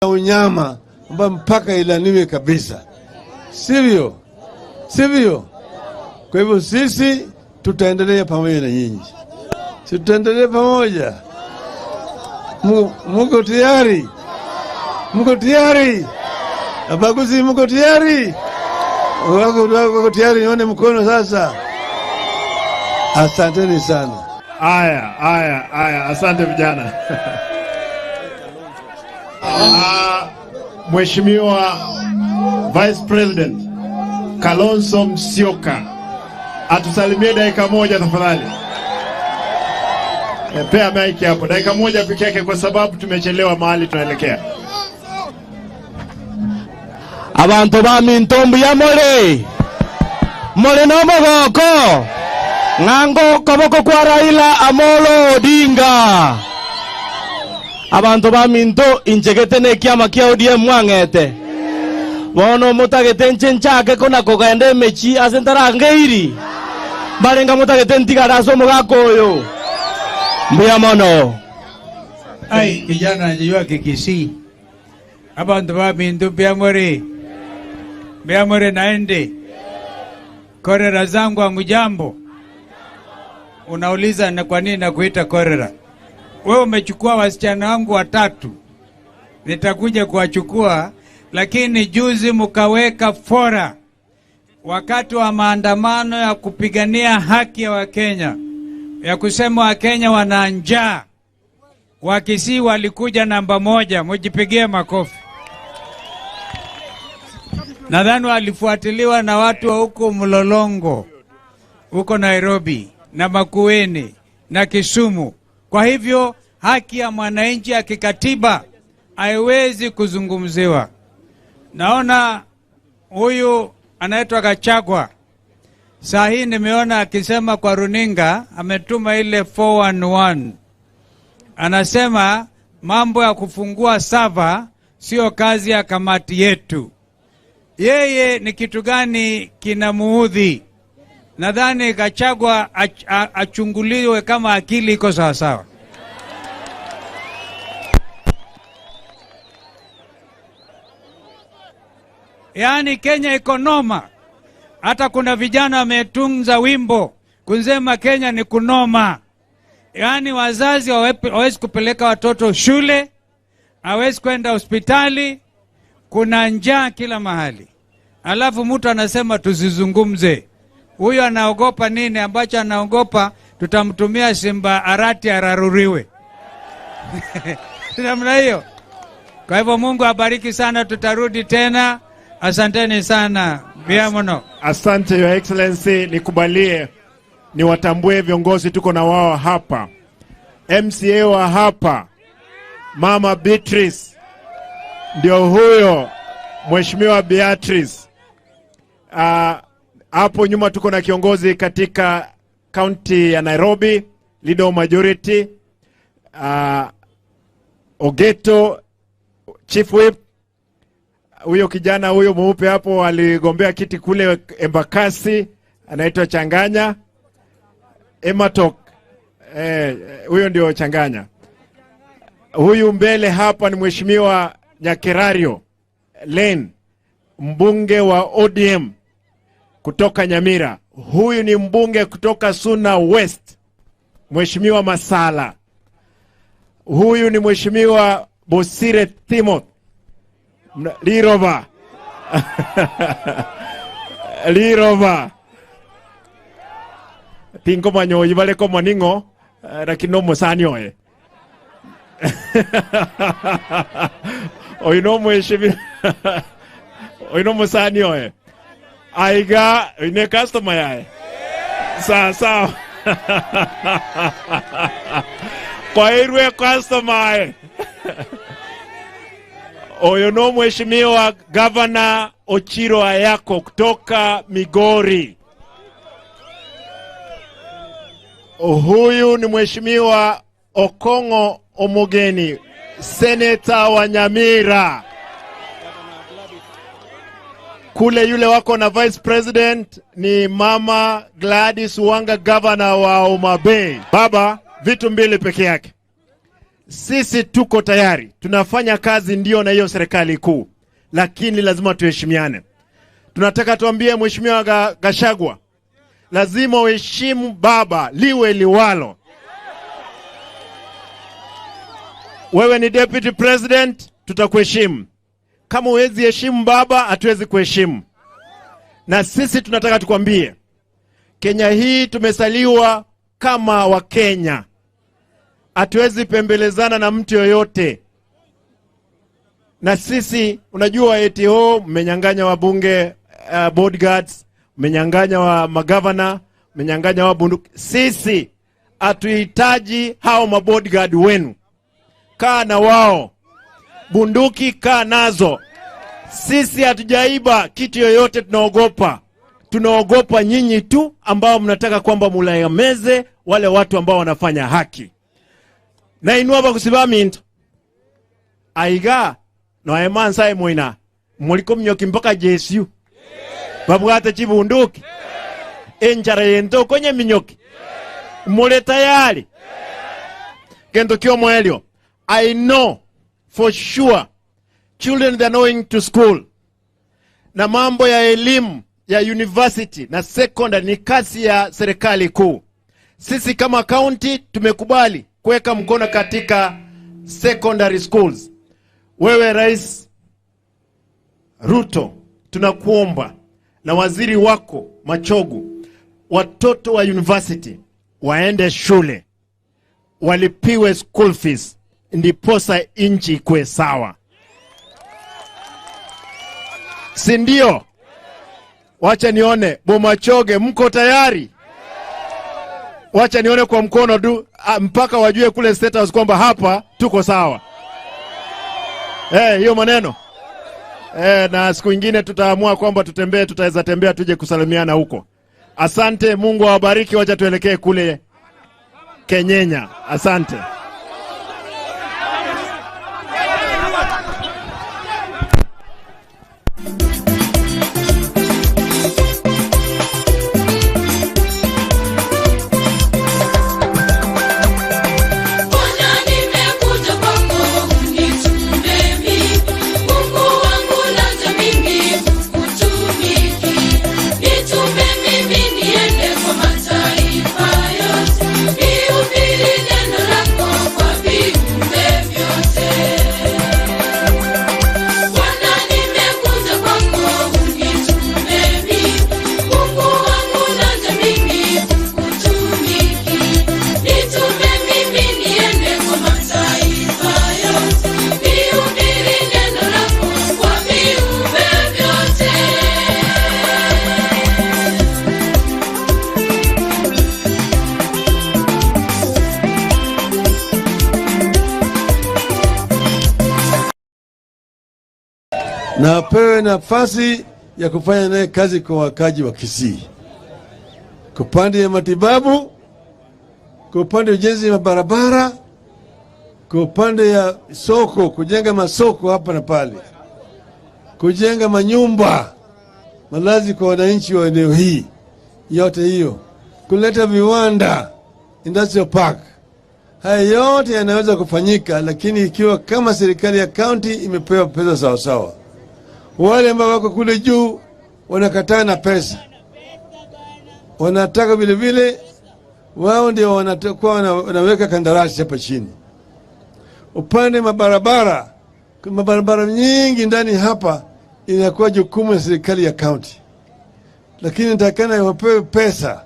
Unyama ambayo mpaka ilaniwe kabisa, sivyo? Sivyo? Kwa hivyo sisi tutaendelea pamoja na nyinyi, si tutaendelea pamoja? Muko tayari? Muko tayari? Abaguzi, muko tayari? Wako tayari? Nione mkono sasa. Asanteni sana. Aya, aya, aya, asante vijana. Mheshimiwa Vice President Kalonzo Musyoka atusalimie dakika moja tafadhali. Pea mic hapo dakika moja peke yake, kwa sababu tumechelewa mahali tunaelekea. Abantu ba mintombu ya more more no mogoko ng'ango koboko kwa Raila Amolo Odinga. Abantu ba minto injegete ne kiama kia ODM mwang'ete bono mutagete nchenchake kona kogenda emechi ase ntarangeiri barenga mutagete ntigara ase omogaka oyo mbuya mono. Ai, kijana anajua Kikisii. Abantu ba minto byamore byamore naende korera zangu amujambo. Unauliza na kwa nini nakuita korera? Wewe umechukua wasichana wangu watatu, nitakuja kuwachukua, lakini juzi mkaweka fora wakati wa maandamano ya kupigania haki ya Wakenya, ya kusema Wakenya wana njaa. Wakisii walikuja namba 1, mjipigie makofi. Nadhani walifuatiliwa na watu wa huko Mlolongo, huko Nairobi na Makueni na Kisumu. Kwa hivyo haki ya mwananchi ya kikatiba haiwezi kuzungumziwa. Naona huyu anaitwa Gachagua. Saa hii nimeona akisema kwa runinga, ametuma ile 411. Anasema mambo ya kufungua sava sio kazi ya kamati yetu. Yeye ni kitu gani kinamuudhi? Nadhani Gachagua achunguliwe kama akili iko sawa sawa. Yaani Kenya iko noma. Hata kuna vijana wametunza wimbo kusema Kenya ni kunoma. Yaani wazazi hawawezi kupeleka watoto shule, hawezi kwenda hospitali, kuna njaa kila mahali. Alafu mtu anasema tusizungumze. Huyu anaogopa nini ambacho anaogopa? Tutamtumia Simba Arati araruriwe. Namna hiyo. Kwa hivyo Mungu abariki sana, tutarudi tena. Asanteni sana. Biamono. Asante Your Excellency, nikubalie niwatambue viongozi tuko na wao hapa. MCA wa hapa Mama Beatrice ndio huyo, Mheshimiwa Beatrice. Hapo nyuma tuko na kiongozi katika county ya Nairobi, leader of majority, Ogeto, Chief Whip. Huyo kijana huyo mweupe hapo aligombea kiti kule Embakasi, anaitwa Changanya Ematok. Huyo ndio Changanya. Huyu mbele hapa ni Mheshimiwa Nyakerario Len, mbunge wa ODM kutoka Nyamira. Huyu ni mbunge kutoka Suna West, Mheshimiwa Masala. Huyu ni Mheshimiwa Bosire Timothy Lirova. Lirova. Tingo manyo ibale ko maningo, lakini no musani oye. Oino mheshimiwa. Oino musani oye. Aiga ine customer yae. Sawa sawa. Kwa irwe customer. Oyo no mheshimiwa Governor Ochiro Ayako kutoka Migori. Huyu ni mheshimiwa Okongo Omogeni, senator wa Nyamira. Kule yule wako na vice president ni Mama Gladys Wanga, governor wa Homa Bay. Baba, vitu mbili peke yake. Sisi tuko tayari, tunafanya kazi ndio na hiyo serikali kuu, lakini lazima tuheshimiane. Tunataka tuambie Mheshimiwa Gachagua, lazima uheshimu baba liwe liwalo. Wewe ni deputy president, tutakuheshimu. Kama huwezi heshimu baba, hatuwezi kuheshimu. Na sisi tunataka tukwambie, Kenya hii tumesaliwa kama Wakenya. Hatuwezi pembelezana na mtu yoyote. Na sisi unajua eti mmenyang'anya wabunge, bodyguards, mmenyang'anya wa magavana, mmenyang'anya wa bunduki. Sisi hatuhitaji hao mabodyguard wenu. Kaa na wao. Bunduki kaa nazo. Sisi hatujaiba kitu yoyote, tunaogopa. Tunaogopa nyinyi tu ambao mnataka kwamba mulayameze wale watu ambao wanafanya haki. Na inua bakusibami nto. Aiga no emansa emoina muliko mnyoki mpaka Jesu. Babwate chibunduki. Enjara yento kwenye minyoki. Mule tayari. Kento kio mwelio. I know for sure children they are going to school. Na mambo ya elimu ya university na secondary ni kazi ya serikali kuu. Sisi kama county tumekubali kuweka mkono katika secondary schools. Wewe Rais Ruto, tunakuomba na waziri wako Machogu, watoto wa university waende shule, walipiwe school fees, ndiposa nchi ikuwe sawa. Si ndio? Wacha nione Bomachoge, mko tayari? Wacha nione kwa mkono du, mpaka wajue kule State House kwamba hapa tuko sawa. Hiyo maneno. Na siku nyingine tutaamua kwamba tutembee, tutaweza tembea tuje kusalimiana huko. Asante, Mungu awabariki. Wacha tuelekee kule Kenyenya. Asante. Na apewe nafasi ya kufanya naye kazi kwa wakaji wa Kisii, kwa upande ya matibabu, kwa upande ya ujenzi wa barabara, kwa upande ya soko, kujenga masoko hapa na pale, kujenga manyumba malazi kwa wananchi wa eneo hii, yote hiyo, kuleta viwanda, industrial park. Haya yote yanaweza kufanyika, lakini ikiwa kama serikali ya county imepewa pesa sawa sawa. Wale ambao wako kule juu wanakataa na pesa, wanataka vile vile wao ndio wanatakuwa wanaweka kandarasi hapa chini. Upande mabarabara, mabarabara nyingi ndani hapa inakuwa jukumu la serikali ya county, lakini nitakana wapewe pesa,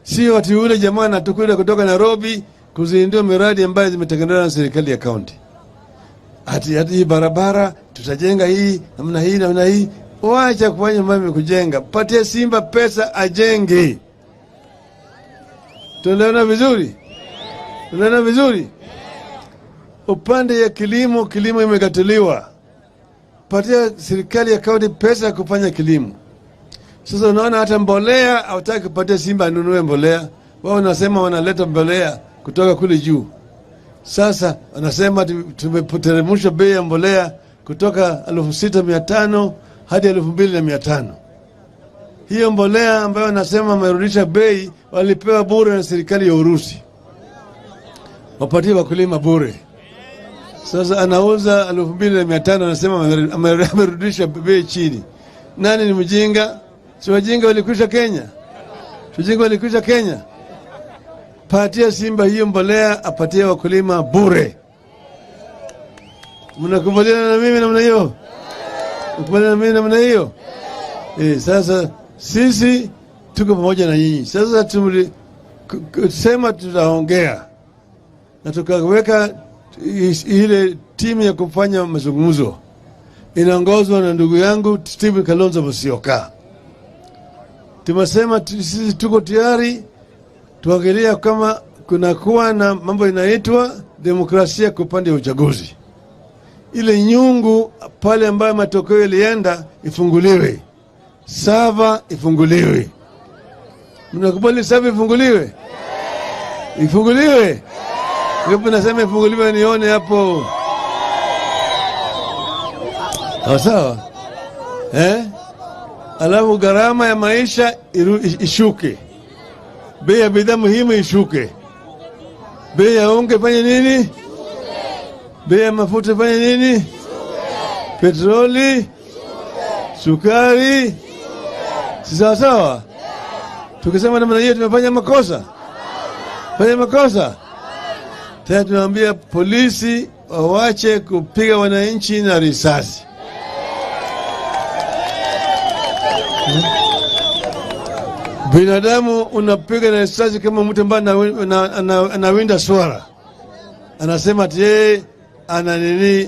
sio ati yule jamaa anatukuja kutoka Nairobi kuzindua miradi ambayo zimetengenezwa na serikali ya county. Ati hii barabara tutajenga hii namna hii namna hii. Wacha kufanya mambo ya kujenga, patie Simba pesa ajenge. Tunaelewana vizuri? Tunaelewana vizuri? Upande ya kilimo, kilimo imekataliwa. Patia serikali ya county pesa ya kufanya kilimo. Sasa unaona hata mbolea hawataki kupatia Simba anunue mbolea. Wao wanasema wanaleta mbolea kutoka kule juu. Sasa wanasema tumeteremsha bei ya mbolea kutoka 6,500 hadi 2,500. Hiyo mbolea ambayo wanasema wamerudisha bei walipewa bure na serikali ya Urusi. Wapatie wakulima bure. Sasa anauza 2500 anasema amerudisha bei chini. Nani ni mjinga? Si wajinga walikwisha Kenya? Si wajinga walikwisha Kenya? Patia Simba hiyo mbolea, apatie wakulima bure. Mnakubaliana na mimi namna hiyo? Mnakubaliana na mimi namna hiyo? Sasa sisi tuko pamoja na nyinyi. Sasa tulisema tutaongea na tukaweka ile timu ya kufanya mazungumzo inaongozwa na ndugu yangu Stephen Kalonzo Musyoka. Tumesema sisi tuko tayari tuangalia kama kunakuwa na mambo inaitwa demokrasia kwa upande wa uchaguzi. Ile nyungu pale ambayo matokeo yalienda ifunguliwe, sava ifunguliwe. Mnakubali sava ifunguliwe? Ifunguliwe? Hapo nasema ifunguliwe, nione hapo. Sawa sawa? Alafu gharama ya maisha ishuke, bei ya bidhaa muhimu ishuke, bei ya unga ifanye nini, bei ya mafuta ifanye nini, petroli, sukari, si sawa sawa? Tukisema namna hiyo tumefanya makosa, fanya makosa. Tena tunaambia polisi wawache kupiga wananchi na risasi. Binadamu unapiga na risasi kama mtu ambaye anawinda swara, anasema ati yeye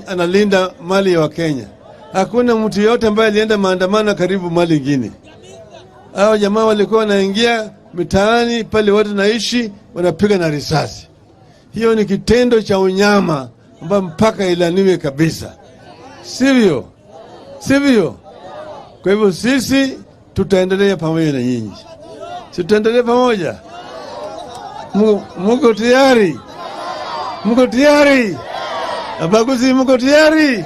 analinda mali ya Wakenya. Hakuna mtu yote ambaye alienda maandamano karibu mali nyingine. Hao jamaa walikuwa wanaingia mitaani pale watu naishi, wanapiga na risasi. Hiyo ni kitendo cha unyama ambayo mpaka ilaniwe kabisa, sivyo? Sivyo? Kwa hivyo sisi tutaendelea pamoja na nyinyi, tutaendelea pamoja. Mko tayari? Mko tayari? Abaguzi, mko tayari?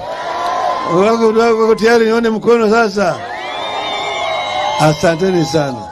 Wako tayari? Nione mkono sasa. Asanteni sana.